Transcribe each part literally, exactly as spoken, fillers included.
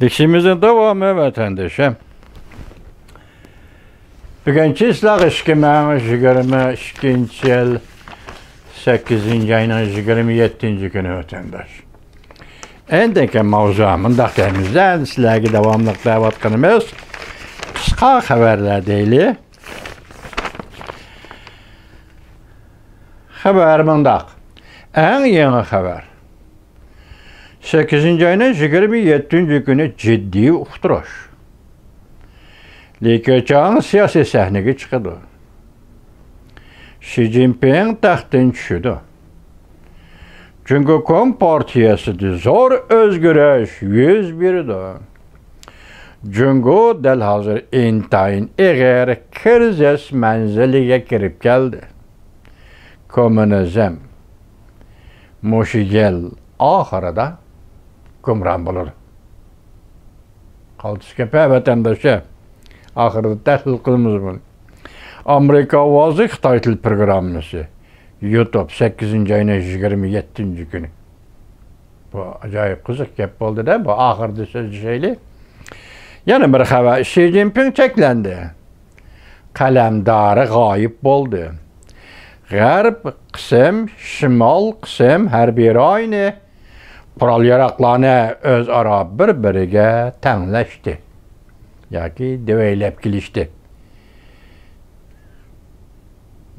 لېكسىيىمىزنىڭ داۋامى، ۋەتەندىشىم. بۈگۈن چىسلاق ئىككى مىڭ يىگىرمە ئىككىنچى يىل، سەككىزىنچى ئاينىڭ يىگىرمە يەتتىنچى كۈنى، ۋەتەنداش. ئەندىكى مەۋزۇ مۇنداق دەيمىز، سىلەرگە داۋاملىق دەۋاتقىنىمىز قىسقا خەۋەرلەر دەيلى. خەۋەر مۇنداق. ئەڭ يېڭى خەۋەر. سەككىزىنچى ئاينىڭ يىگىرمە يەتتىنچى كۈنى جىددىي ئۇقتۇرۇش. لى كېچاڭ سىياسىي سەھنىگە چىقىدۇ. شى جىنپىڭ تەختتىن چۈشىدۇ. جۇڭگو كومپارتىيەسىدە زور ئۆزگىرىش يۈز بېرىدۇ. جۇڭگو دەل ھازىر ئىنتايىن ئېغىر كىرىزىس مەنزىلىگە كىرىپ كەلدى. كوممۇنىزم مۇشۇ يىل ئاخىرىدا گۇمران بولىدۇ. قالتىس گەپ، ھە، ۋەتەنداشلار. ئاخىرىدا تەھلىل قىلىمىز بۇنى. ئامېرىكا ئاۋازى خىتاي تىل پروگراممىسى. يۇتۇب، سەككىزىنچى ئاينىڭ يىگىرمە يەتتىنچى كۈنى. بۇ ئاجايىپ قىزىق گەپ بولدى-دە، بۇ ئاخىرىدا سۆزلىشەيلى. يەنە بىر خەۋەر، شى جىنپىڭ چەكلەندى. قەلەمدارى غايىب بولدى. غەرب قىسىم، شىمال قىسىم ھەربىي رايونى قورال-ياراغلارنى ئۆزئارا بىر-بىرىگە تەڭلەشتى ياكى دېۋەيلەپ كېلىشتى.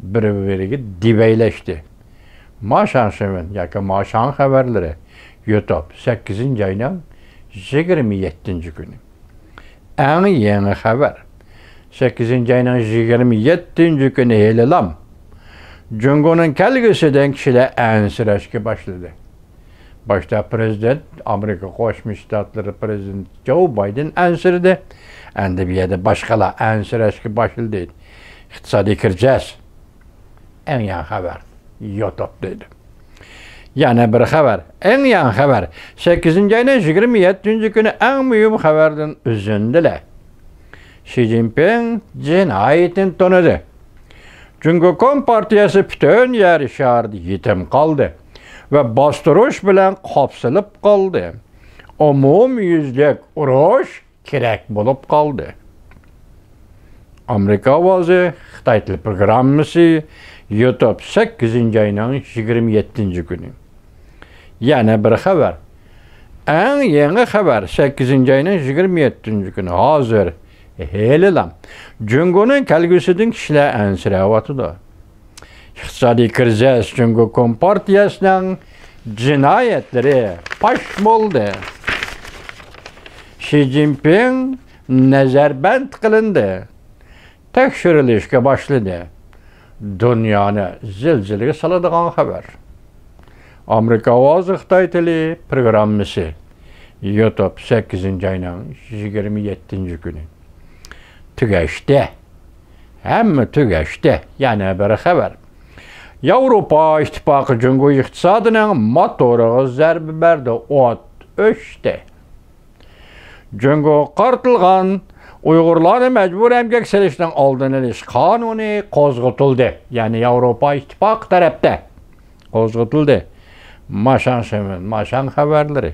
بىر-بىرىگە دېۋەيلەشتى. ماشاڭ شېۋېن ياكى ماشاڭ خەۋەرلىرى، يۇتۇب، سەككىزىنچى ئاينىڭ يىگىرمە يەتتىنچى كۈنى. ئەڭ يېڭى خەۋەر. سەككىزىنچى ئاينىڭ يىگىرمە يەتتىنچى كۈنى ھېلىلام جۇڭگونىڭ كەلگۈسىدىن كىشىلەر ئەنسىرەشكە باشلىدى. باشتا پىرېزىدېنت، ئامېرىكا قوشما شتاتلىرى پىرېزىدېنتى جو بايدېن ئەنسىرىدى. ئەندى بۇ يەردە باشقىلار ئەنسىرەشكە باشلىدى. ئىقتىسادىي كىرىزىس. ئەڭ يېڭى خەۋەر. يۇتۇب دېدى. يەنە بىر خەۋەر. ئەڭ يېڭى خەۋەر. سەككىزىنچى ئاينىڭ يىگىرمە يەتتىنچى كۈنى ئەڭ مۇھىم خەۋەردىن ئۈزۈندىلە. شى جىنپىڭ جىنايىتىنى تونۇدى. جۇڭگو كومپارتىيەسى پۈتۈن يەر شارىدا يېتىم قالدى ۋە باستۇرۇش بىلەن قاپسىلىپ قالدى. ئومۇميۈزلۈك ئۇرۇش كېرەك بولۇپ قالدى. ئامېرىكا ئاۋازى خىتاي تىل پروگراممىسى، يۇتۇب، سەككىزىنچى ئاينىڭ يىگىرمە يەتتىنچى كۈنى. يەنە بىر خەۋەر. ئەڭ يېڭى خەۋەر، سەككىزىنچى ئاينىڭ يىگىرمە يەتتىنچى كۈنى. ھازىر ھېلىلا جۇڭگونىڭ كەلگۈسىدىن كىشىلەر ئەنسىرەۋاتىدۇ. ئىقتىسادىي كىرىزىس، جۇڭگو كومپارتىيەسىنىڭ جىنايەتلىرى پاش بولدى. شى جىنپىڭ نەزەربەند قىلىندى. تەكشۈرۈلۈشكە باشلىدى. دۇنيانى زىلزىلىگە سالىدىغان خەۋەر. ئامېرىكا ئاۋازى خىتاي تىلى پروگراممىسى. يۇتۇب، سەككىزىنچى ئاينىڭ يىگىرمە يەتتىنچى كۈنى. تۈگەشتى. ھەممە تۈگەشتى. يەنە بىر خەۋەر. ياۋروپا ئىتتىپاقى جۇڭگو ئىقتىسادىنىڭ موتورىغا زەربە بەردى. ئوت ئۆچتى. جۇڭگوغا قارىتىلغان ئۇيغۇرلارنى مەجبۇرىي ئەمگەك سېلىشنىڭ ئالدىنى ئېلىش قانۇنى قوزغىتىلدى. يەنى ياۋروپا ئىتتىپاقى تەرەپتە قوزغىتىلدى. ماشاڭ شېۋېن، ماشاڭ خەۋەرلىرى.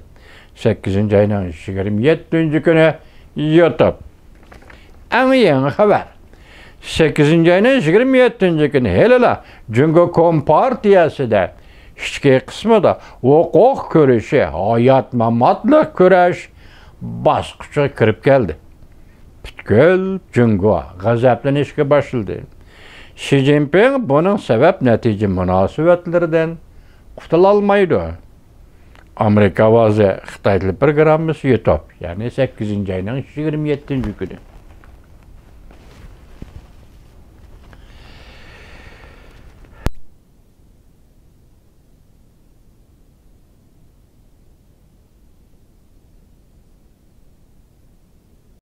سەككىزىنچى ئاينىڭ يىگىرمە يەتتىنچى كۈنى يۇتۇب. ئەڭ يېڭى خەۋەر. سەككىزىنچى ئاينىڭ يىگىرمە يەتتىنچى كۈنى ھېلىلا جۇڭگو كومپارتىيەسىدە ئىچكى قىسمىدا ھوقۇق كۈرىشى، ھايات-ماماتلىق كۈرەش باسقۇچىغا كىرىپ كەلدى. پۈتكۈل جۇڭگو غەزەپلىنىشكە باشلىدى. شى جىنپىڭ بۇنىڭ سەۋەب-نەتىجە مۇناسىۋەتلىرىدىن قۇتۇلالمايدۇ. ئامېرىكا ئاۋازى خىتاي تىل پروگراممىسى يۇتۇب، يەنى سەككىزىنچى ئاينىڭ يىگىرمە يەتتىنچى كۈنى.